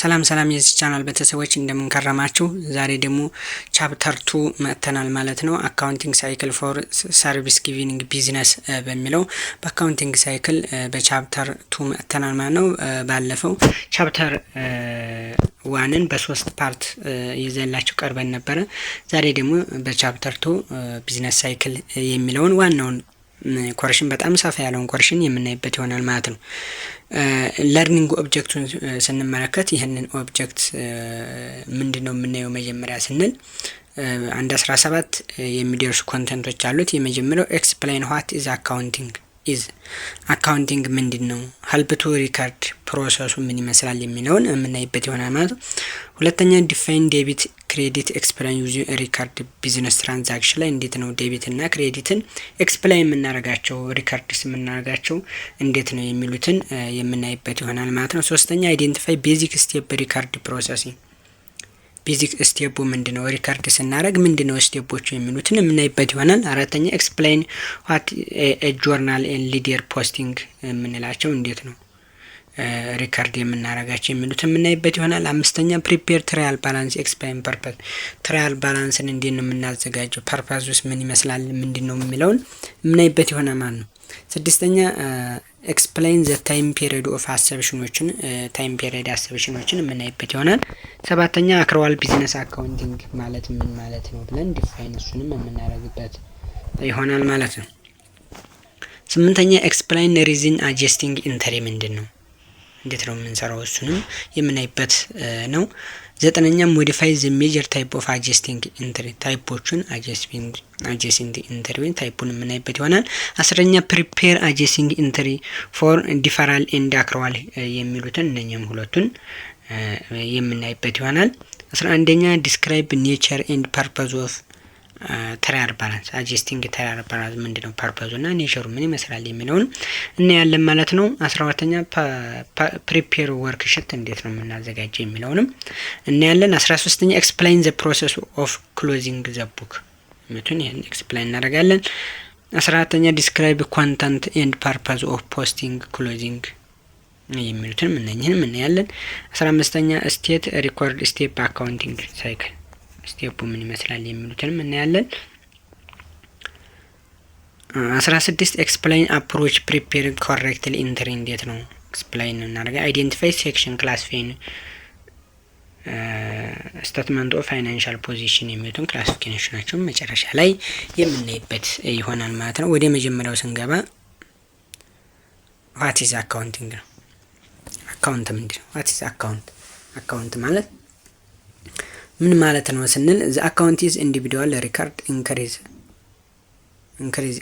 ሰላም ሰላም የዚህ ቻናል ቤተሰቦች፣ እንደምን ከረማችሁ? ዛሬ ደግሞ chapter 2 መጥተናል ማለት ነው። Accounting cycle for service giving business በሚለው በ accounting cycle በ chapter 2 መጥተናል ማለት ነው። ባለፈው chapter 1ን በሶስት part ይዘንላችሁ ቀርበን ነበረ። ዛሬ ደግሞ በ chapter 2 business cycle የሚለውን ዋናውን portion፣ በጣም ሰፋ ያለውን portion የምናይበት ይሆናል ማለት ነው። Learning object ኡን ስንመለከት ይህንን object ምንድን ነው የምናየው መጀመሪያ ስንል አንድ 17 የሚደርሱ content ኦች አሉት። የመጀመሪያው explain what is accounting is፣ accounting ምንድን ነው፣ help to record process ኡ ምን ይመስላል የሚለውን የምናይበት ይሆናል ማለት ነው። ሁለተኛ define debit, credit፣ explain use record business transaction ላይ እንዴት ነው debit እና credit ን explain የምናደርጋቸው፣ records የምናደርጋቸው እንዴት ነው የሚሉትን የምናይበት ይሆናል ማለት ነው። ሶስተኛ identify basic step record processing፣ basic step ኡ ምንድን ነው፣ record ስናደርግ ምንድን ነው step ኦቹ የሚሉትን የምናይበት ይሆናል። አራተኛ explain what journal, ledger posting የምንላቸው እንዴት ነው record የምናደርጋቸው የሚሉትን የምናይበት ይሆናል። አምስተኛ prepare trial balance, explain purpose፣ trial balance ን እንዴት ነው የምናዘጋጀው፣ purpose ውስጥ ምን ይመስላል፣ ምንድን ነው የሚለውን የምናይበት ይሆናል ማለት ነው። ስድስተኛ explain the time period of assumption ኦችን፣ time period assumption ኦችን የምናይበት ይሆናል። ሰባተኛ accrual business accounting ማለት ምን ማለት ነው ብለን define እሱንም የምናደርግበት ይሆናል ማለት ነው። ስምንተኛ explain reason adjusting entry ምንድን ነው፣ እንዴት ነው የምንሰራው፣ እሱንም የምናይበት ነው። ዘጠነኛ modify the major type of adjusting entry type ኦቹን፣ adjusting entry type ኡን የምናይበት ይሆናል። 10ኛ prepare adjusting entry for deferral and accrual የሚሉትን እነኛም ሁለቱን የምናይበት ይሆናል። 11ኛ describe nature and purpose of trial balance፣ adjusting trial balance ምንድን ነው purpose ኡ እና nature ኡ ምን ይመስላል የሚለውን እናያለን ማለት ነው። 12ኛ prepare worksheet እንዴት ነው የምናዘጋጀው የሚለውንም እናያለን። 13ኛ explain the process of closing the book ምቱን ይህን explain እናደርጋለን። 14ኛ describe content and purpose of posting closing የሚሉትንም እነኝህንም እናያለን። 15ኛ state record step accounting cycle step ኡ ምን ይመስላል የሚሉትንም እናያለን። 16 explain approach prepare correctly entry እንዴት ነው explain እናደርጋ፣ identify section classify statement of financial position የሚሉትን classification ኣቸውን መጨረሻ ላይ የምናይበት ይሆናል ማለት ነው። ወደ መጀመሪያው ስንገባ what is accounting ነው። Account ምንድን ነው? What is account? Account ማለት ምን ማለት ነው ስንል the account is individual record increase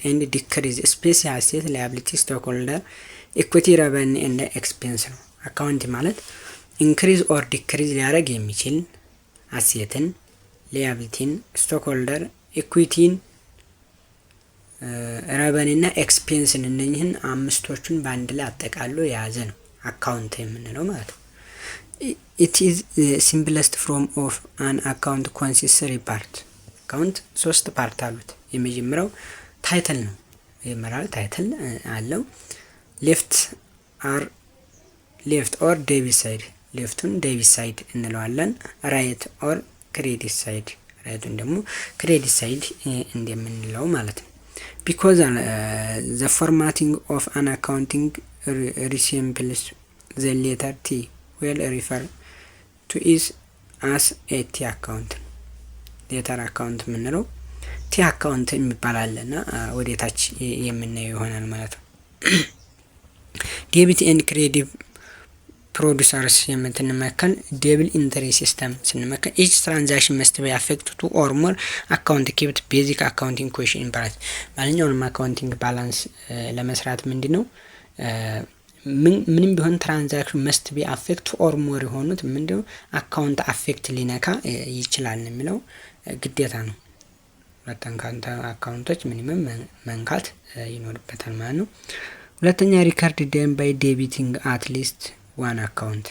and decrease specific asset, liability, stockholder equity, revenue and expense ነው። Account ማለት increase or decrease ሊያደርግ የሚችል asset ን፣ liability ን፣ stockholder equity ን፣ revenue እና expense ን እነኝህን አምስቶቹን በአንድ ላይ አጠቃሎ የያዘ ነው account የምንለው ማለት ነው። It is simplest form of an account consist three part። Account ሶስት part አሉት። የመጀመሪያው title ነው። መጀመሪያ title አለው። Left or debit side፣ left ኡን debit side እንለዋለን። Right or credit side፣ right ኡን ደግሞ credit side እንደምንለው ማለት ነው። Because the formatting of an accounting resembles the letter T, we'll refer to it as a T account። Letter account የምንለው T account የሚባል አለ እና ወደ ታች የምናየው ይሆናል ማለት ነው። Debit and credit procedures የምትንመከል double entry system ስንመከል each transaction must be affect two or more account kept basic accounting question in balance። ማንኛውንም accounting balance ለመስራት ምንድን ነው ምንም ቢሆን transaction must be affect or more የሆኑት ምንድነው account affect ሊነካ ይችላል የሚለው ግዴታ ነው። ሁለት account ኦች minimum መንካት ይኖርበታል ማለት ነው። ሁለተኛ record done by debiting at least one account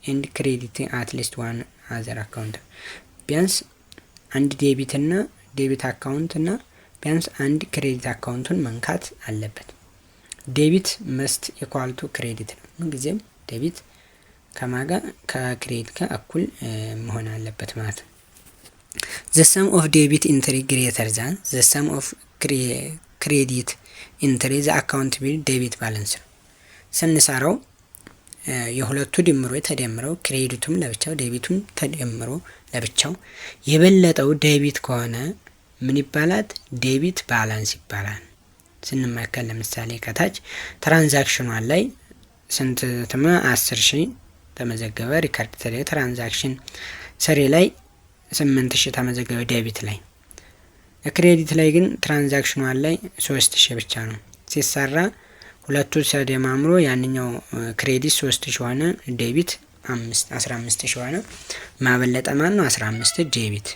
and crediting at least one other account፣ ቢያንስ አንድ debit እና debit account እና ቢያንስ አንድ credit account ኡን መንካት አለበት። Debit must equal to credit ነው። ምንጊዜም debit ከማጋ ከ credit ጋር እኩል መሆን አለበት ማለት ነው። The sum of debit entry greater than the sum of credit entry, the account will debit balance ነው። ስንሰራው የሁለቱ ድምሮ ተደምረው credit ኡም ለብቻው debit ኡም ተደምሮ ለብቻው የበለጠው debit ከሆነ ምን ይባላል? Debit balance ይባላል። ስንመለከት ለምሳሌ ከታች transaction one ላይ ስንት ትመ 10,000 ተመዘገበ record ተደረገ። Transaction three ላይ 8000 ተመዘገበ debit ላይ። Credit ላይ ግን transaction one ላይ 3000 ብቻ ነው ሲሰራ ሁለቱ ተደማምሮ ያንኛው credit 3000 ሆነ፣ debit 15,000 ሆነ። ማበለጠ ማን ነው? 15 debit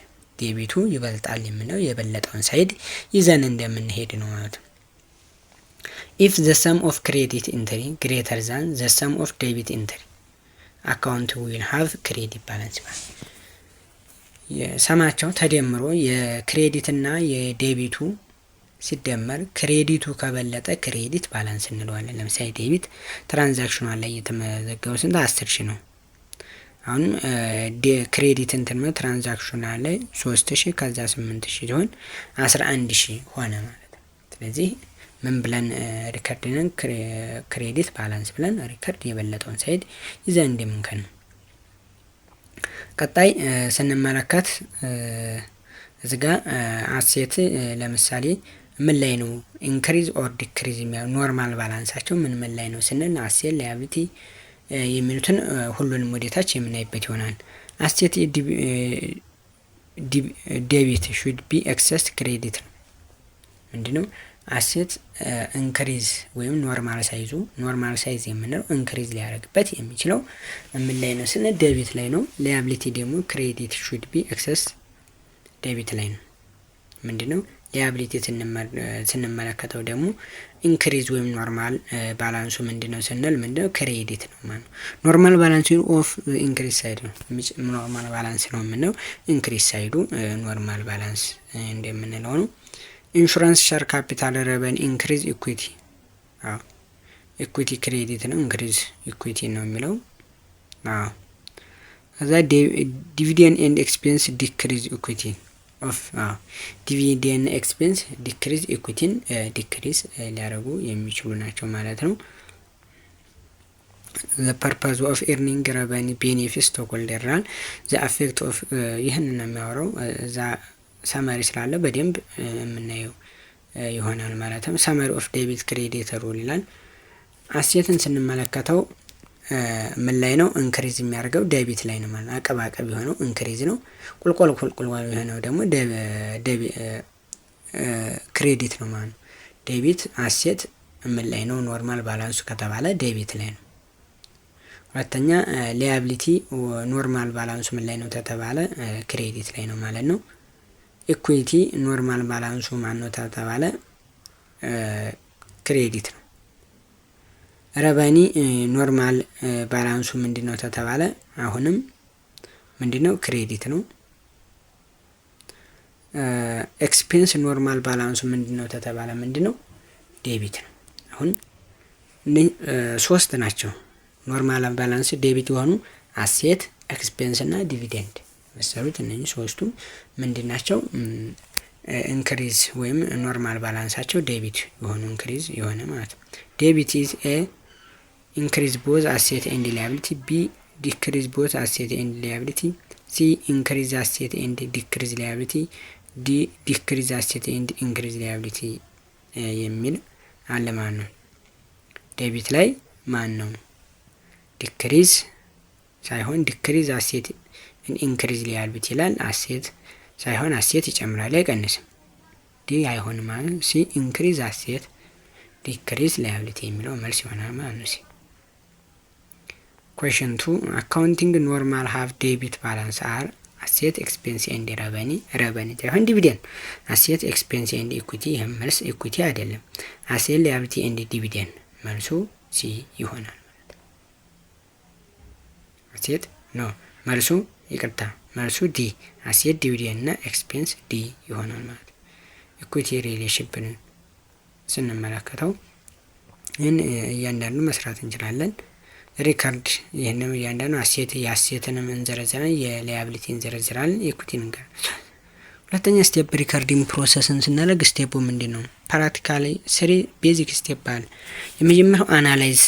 debit ኡ ይበልጣል የምንለው የበለጠውን side ይዘን እንደምንሄድ ነው ማለት ነው። If the sum of credit entry greater than the sum of debit entry, account will have credit balance ይባላል። የሰማቸው ተደምሮ የክሬዲትና የዴቢቱ ሲደመር credit ኡ ከበለጠ credit balance እንለዋለን። ለምሳሌ debit transaction one ላይ የተመዘገበው ስንት 10,000 ነው። አሁን credit እንትን transaction ላይ 3000 ከዛ 8000 ሲሆን 11,000 ሆነ ማለት ነው። ስለዚህ ምን ብለን record ነን credit balance ብለን record የበለጠውን side ይዘን እንደምንከን ነው። ቀጣይ ስንመለከት እዚ ጋ asset ለምሳሌ ምን ላይ ነው increase or decrease የሚያ normal balance ኣቸው ምን ምን ላይ ነው ስንል asset liability የሚሉትን ሁሉንም ወደታች የምናይበት ይሆናል። Asset debit should be excess credit ነው። ምንድነው? Asset increase ወይም normal size ኡ normal size የምንለው increase ሊያደርግበት የሚችለው ምን ላይ ነው ስንል debit ላይ ነው። Liability ደግሞ credit should be excess debit ላይ ነው። ምንድነው? Liability ስንመለከተው ደግሞ increase ወይም normal balance ኡ ምንድነው ስንል ምንድነው credit ነው ማለት ነው። Normal balance ኡ of increase side ነው። Normal balance ነው የምንለው increase side ኡ normal balance እንደምንለው ነው። Insurance share capital revenue increase equity አዎ equity credit ነው። Increase equity ነው የሚለው አዎ። ከዛ dividend and expense decrease equity of dividend expense decrease equity ን decrease ሊያደርጉ የሚችሉ ናቸው ማለት ነው። The purpose of earning revenue benefits stockholder ይላል። The effect of ይህንን ነው የሚያወራው እዛ summary ስላለ በደንብ የምናየው ይሆናል ማለት ነው። Summary of debit credit rule ይላል። Asset ን ስንመለከተው ምን ላይ ነው increase የሚያደርገው? Debit ላይ ነው ማለት ነው። አቀባቀብ የሆነው increase ነው። ቁልቁል ቁልቁል የሆነው ደግሞ credit ነው ማለት ነው። Debit asset ምን ላይ ነው normal balance ኡ ከተባለ debit ላይ ነው። ሁለተኛ liability normal balance ኡ ምን ላይ ነው ከተባለ credit ላይ ነው ማለት ነው። Equity normal balance ኡ ማን ነው ከተባለ credit ነው። Revenue normal balance ኡ ምንድን ነው ከተባለ አሁንም ምንድን ነው credit ነው። Expense normal balance ኡ ምንድን ነው ከተባለ ምንድን ነው debit ነው። አሁን ሶስት ናቸው normal balance debit የሆኑ asset፣ expense እና dividend መሰሉት። እነኚህ ሶስቱ ምንድን ናቸው? Increase ወይም normal balance ኣቸው debit የሆኑ increase የሆነ ማለት ነው። Debit is A increase both asset and liability፣ B decrease both asset and liability፣ C increase asset and decrease liability፣ D decrease asset and increase liability የሚል አለ ማለት ነው። Debit ላይ ማን ነው decrease ሳይሆን decrease asset increase liability ይላል። Asset ሳይሆን asset ይጨምራል አይቀንስም። D አይሆንም ማለት ነው። C increase asset decrease liability የሚለው መልስ ይሆናል ማለት ነው። C. Question two: accounting normal have debit balance are asset, expense and revenue። Revenue ሳይሆን dividend፣ asset, expense and equity። ይህም መልስ equity አይደለም። Asset, liability and dividend መልሱ C ይሆናል ማለት ነው። Asset no መልሱ ይቅርታ መልሱ D asset, dividend እና expense D ይሆናል ማለት ነው። Equity relationship ን ስንመለከተው ይህን እያንዳንዱ መስራት እንችላለን። Record ይህንም እያንዳንዱ asset የ asset ንም እንዘረዝራለን፣ የ liability እንዘረዝራለን፣ equity ን እንዘረዝራለን። ሁለተኛ step recording process ን ስናደርግ step ኡ ምንድን ነው? Practically three basic step አለ። የመጀመሪያው analyze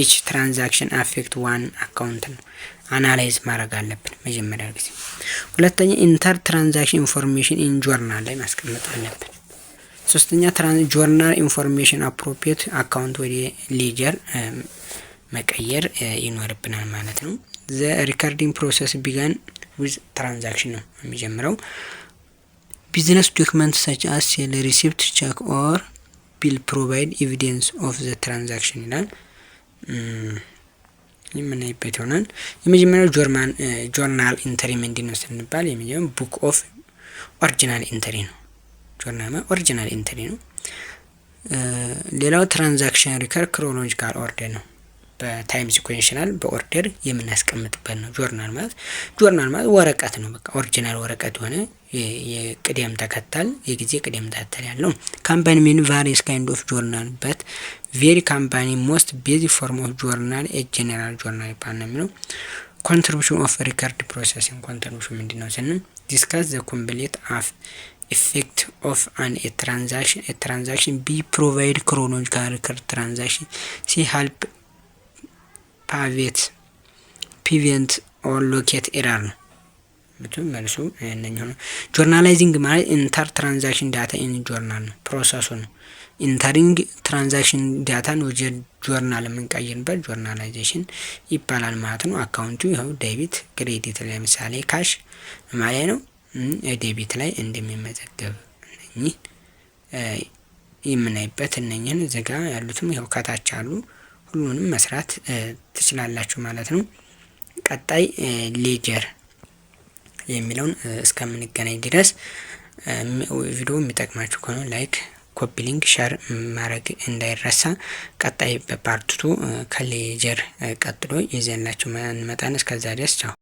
each transaction affect one account ነው። Analyze ማድረግ አለብን መጀመሪያ ጊዜ። ሁለተኛ enter transaction information in journal ላይ ማስቀመጥ አለብን። ሶስተኛ journal information appropriate account ወደ ledger መቀየር ይኖርብናል ማለት ነው። The recording process begin with transaction ነው የሚጀምረው። Business document such as sale receipt፣ check or bill provide evidence of the transaction ይላል። የምናይበት ይሆናል። የመጀመሪያው ጆርማን journal entry ምንድን ነው ስንባል የመጀመሪያው book of original entry ነው። Journal original entry ነው። ሌላው transaction record chronological order ነው። በ time sequential በ order የምናስቀምጥበት ነው። ጆርናል ማለት ወረቀት ነው። በቃ original ወረቀት የሆነ የቅደም ተከተል የጊዜ ቅደም ተከተል ያለው። Company many various kind of journal, but very company most basic form of journal a general journal ይባላል ነው የሚለው። Contribution of record processing contribution ምንድን ነው ስንል discuss the complete of effect of an a transaction, B, provide chronological record transaction, C, help prevent or locate error ነው። መልሱ እነኚህ ነው። Journalizing ማለት enter transaction data in journal ነው፣ process ኡ ነው። Entering transaction data ን ወደ ጆርናል የምንቀይርበት journalization ይባላል ማለት ነው። Account ኡ ይኸው debit፣ credit፣ ለምሳሌ cash ማለት ነው debit ላይ እንደሚመዘገብ እነኚህ የምናይበት እነኚህን እዚጋ ያሉትም ይኸው ከታች አሉ። ሁሉንም መስራት ትችላላችሁ ማለት ነው። ቀጣይ ledger የሚለውን እስከምንገናኝ ድረስ ቪዲዮ የሚጠቅማችሁ ከሆነ like፣ copy link፣ share ማድረግ እንዳይረሳ። ቀጣይ በ part two ከ ledger ቀጥሎ ይዘንላችሁ እንመጣለን። እስከዛ ድረስ ቻው።